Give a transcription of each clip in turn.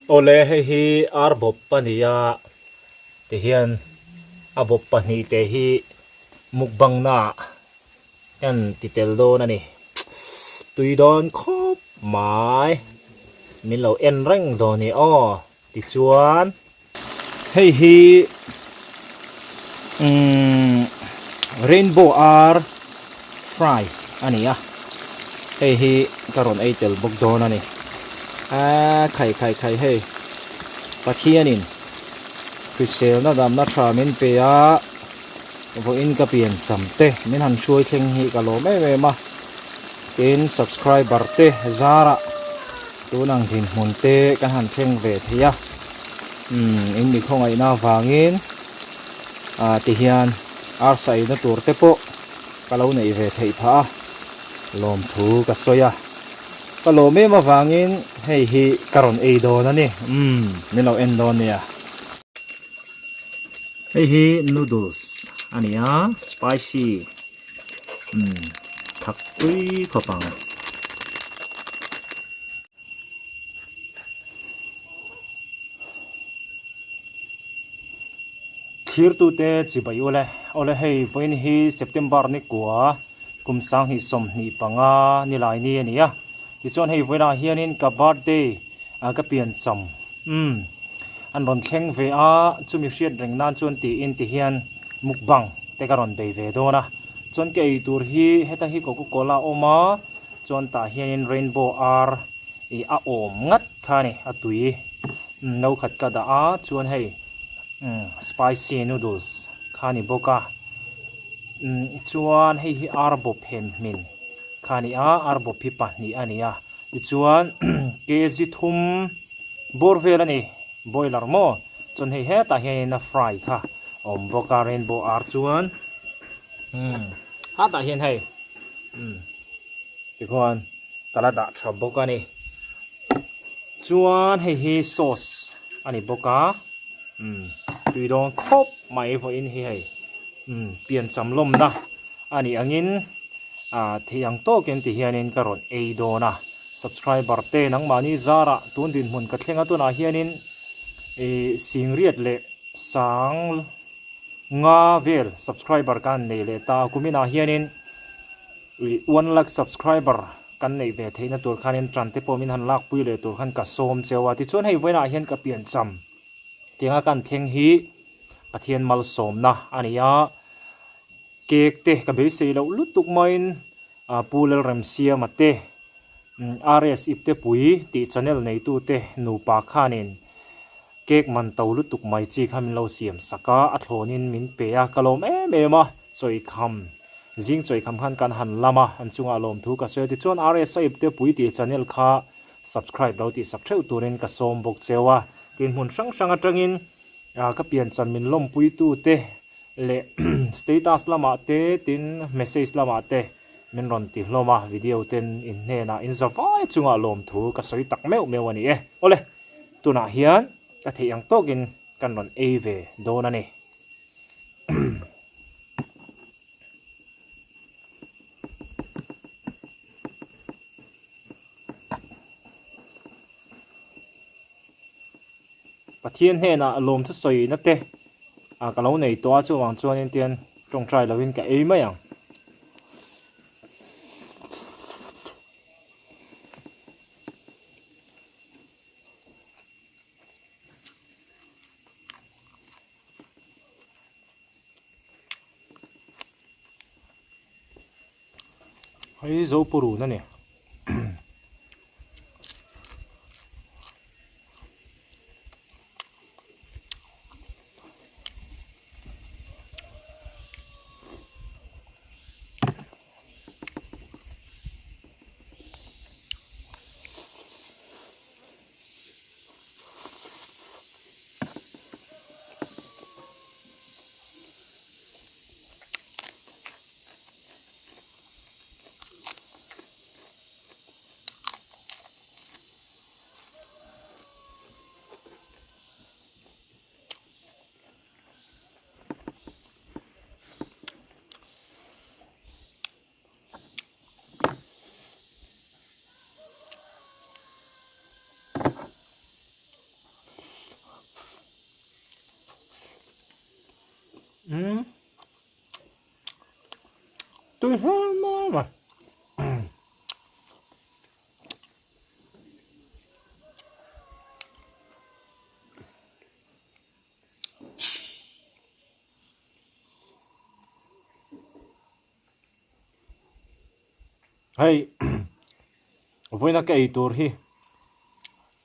Awle hei hi ar bawp a ni a, tihian a bawp pahnihte hi mukbang naah en ti tel dawn a ni. Tui dawn khawp mai, min lo en reng dawn i aw tichuan. Hei hi umm rainbow ar fry a ni a hei hi ka rawn ei tel bawk dawn a ni aaa khai khai khai hei Pathianin hriselna damna tha min pe a vawiin ka pian cham te min han hruai thleng hi ka lawm em em a tin subscriber te zarah tun ang dinhmun te kan han thleng ve thei a. Umm in mi khawngaihna avangin ah ti hian arsa eina tur te pawh ka lo neih ve theih phah a, lawmthu ka sawi a, ka lawm em avangin hei hi ka rawn ei dawn a ni, umm min lo en dawn nia. Hei hi noodles a ni a, spicy umm thak pui khawp ang. Thirtute chibai ule awle hei vawiin hi September ni kua kum sanghnih 25 nilai ni a ni a tichuan hei vawiinah hianin ka birthday ah ka piancham umm an rawn thleng ve a chumi hriat reng nan chuan tiin tihian mukbang te ka rawn bei ve dawn a chuan ka ei tur hi heta hi coca cola a awm a. Chuan tah hianin rainbow ar ih a awm ngat kha a ni a tui no khat ka dah a chuan hei umm spicy noodles kha a ni bawk a umm chuan hei hi ar bawp hem hmin kha a ni a ar bawp hi pahnih a ni a tichuan kg thum bawr vel a ni boiler maw chuan hei hetah hianin a fry kha a awm bawk a rainbow ar chuan umm hetah hian hei. Umm tikhuan ka la dah tha bawk a ni chuan hei hi sauce a ni bawk a umm tui dawn khawp mai vawiin hi hei umm piancham lawmna a nih angin ah thei ang tawkin ti hianin ka rawn ei dawn a subscriber te nangmahni zarah tun dinhmun ka thleng a tunah hianin ih singriat leh sang Nga vel subscriber kan nei leh ta a, kuminah hianin ih one lakh subscriber kan neih ve theihna tur khanin tan te pawh min han lakpui leh tur khan ka sawm cheu a, tichuan hei vawiinah hian ka piancham tianga kan thleng hi Pathian malsawmna a ni a, cake te ka beisei loh lutuk maiin Pu Lalremsiama te RS Iptepui tih channel neitute nupa khanin cake man to lutuk mai chi kha min lo siam sak a, a thlawnin min pe a, ka lawm em em a, chawikham, zing chawikham khan kan han lam a, an chungah lawmthu ka sawi a, tichuan RS Iptepui tih channel kha subscribe lo tih sak theuh turin ka sawm bawk cheu a, tin hmun hrang hrang atangin ka piancham min lawmpuitute leh status lamah te tin message lamah te min rawn ti hlawm a video ten in hnenah in za vai chungah lawmthu ka sawi tak meuh meuh a ni e. Awle, tunah hian ka theih ang tawkin kan rawn ei ve dawn a ni. Pathian hnenah lawmthu sawina te ah ka lo nei tawh a chuvang chuanin tian tawngtai lovin ka ei mai ang. Hei Zopurun a ni. Umm tui hle mai mai. Hei vawiina ka ei tur hi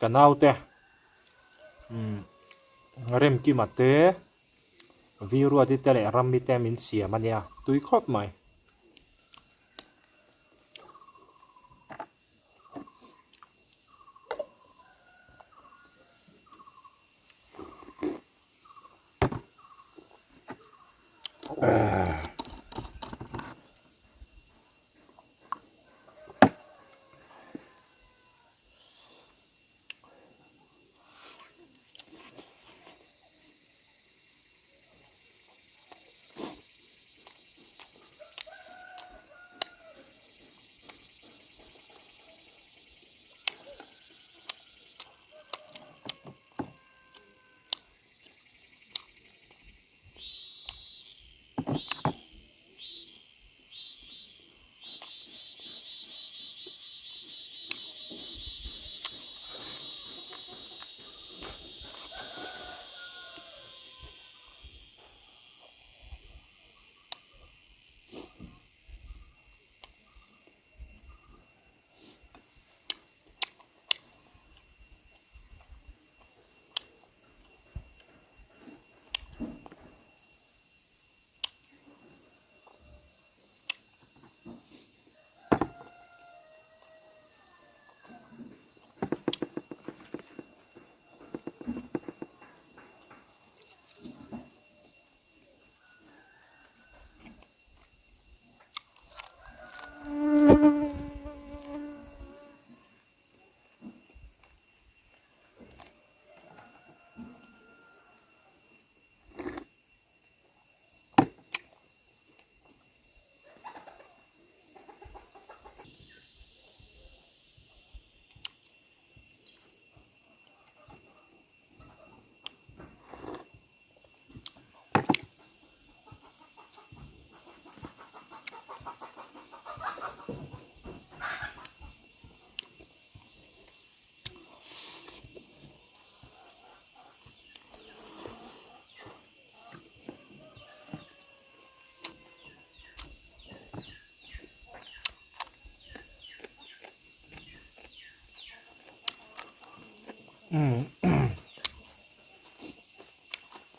ka naute umm Remkima te Viruati te leh Rami te min siam a nia tui khawp mai.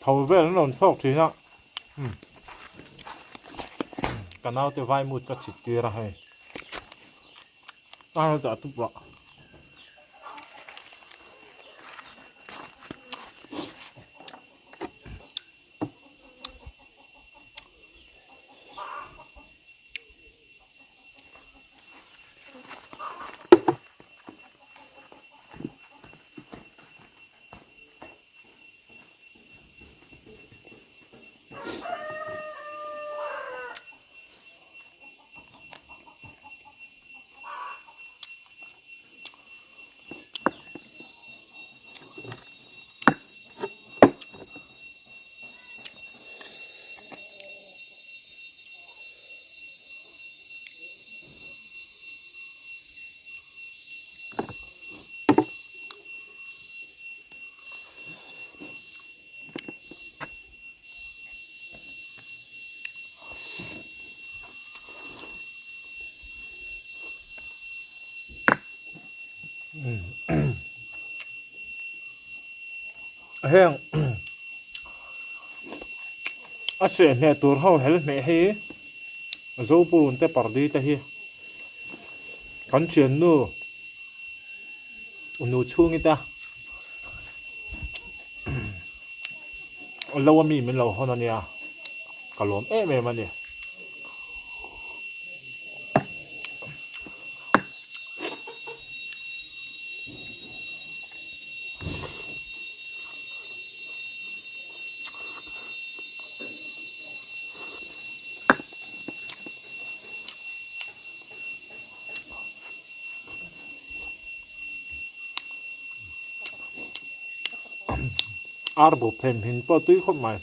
Tho vel an rawn thlawk thin a ka naute vaimut ka chhit tir a hei a dah tup ah. Heng a seh hmeh tur ho hel hmeh hi Zopurun te pardi te hi kan thiannu nu chhungi te lo a mi min lo hawn a nia ka lawm em em a ni. Ar bawp phem hin pawh tui khawp mai.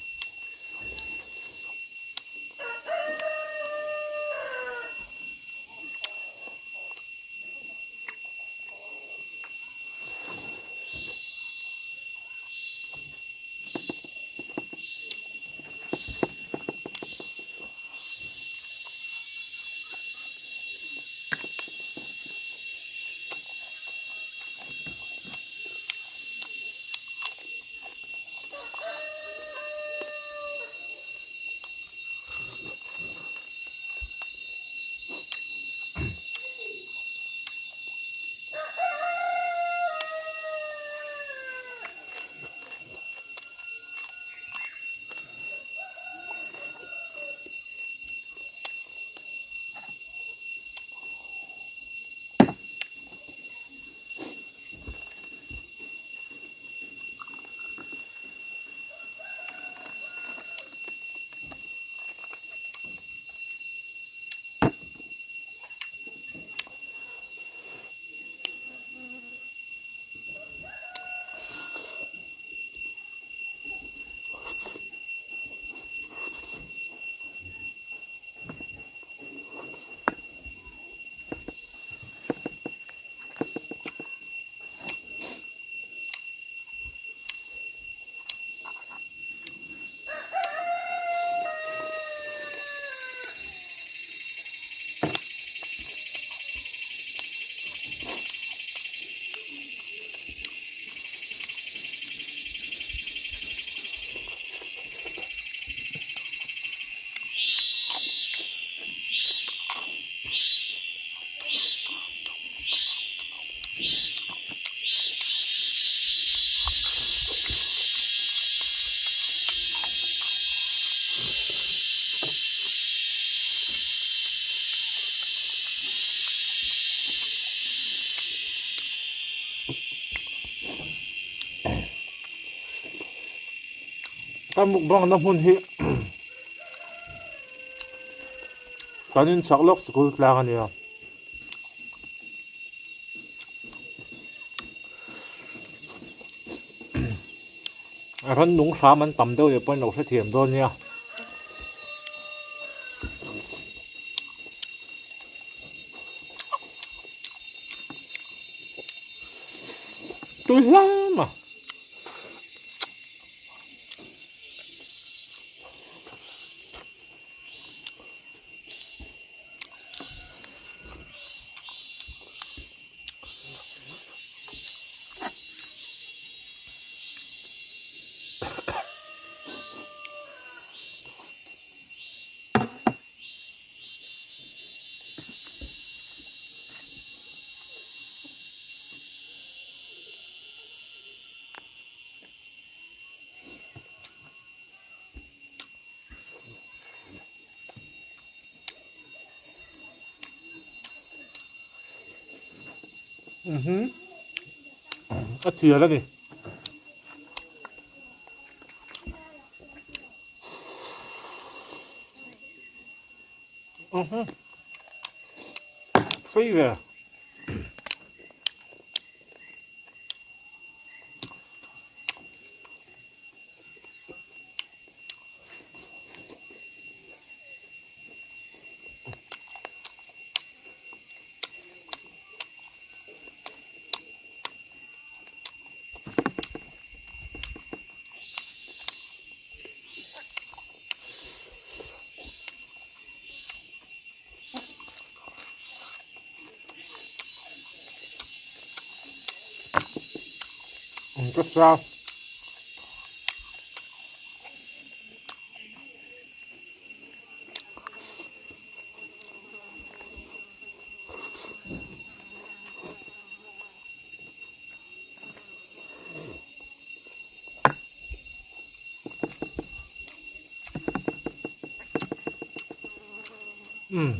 Kan mukbang na hmun hi kan inchak lawk sikul tlang a nia. Rannung hram an tam deuh leh pawhin lo hrethiam dawn nia. Tui hlam a. A thial a ni. Free ve. Ka sa. Umm.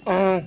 Umm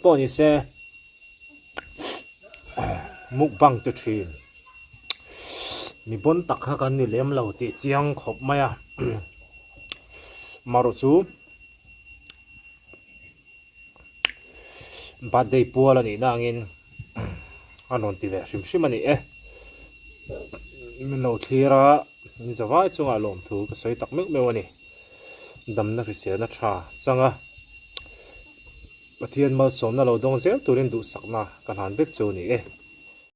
pawh ni se mukbang te thin mi bawn tak kha kan ni lem lo tih chiang khawp mai a marawh chu Birthday pual a nih na angin a rawn ti ve hrim hrim a ni e. Min lo thlir a, min za vai chungah lawmthu ka sawi tak meuh meuh a ni. Damna hriselna tha chang a, Pathian malsawmna lo dawng zel turin duhsakna ka hlan vek chu a ni e.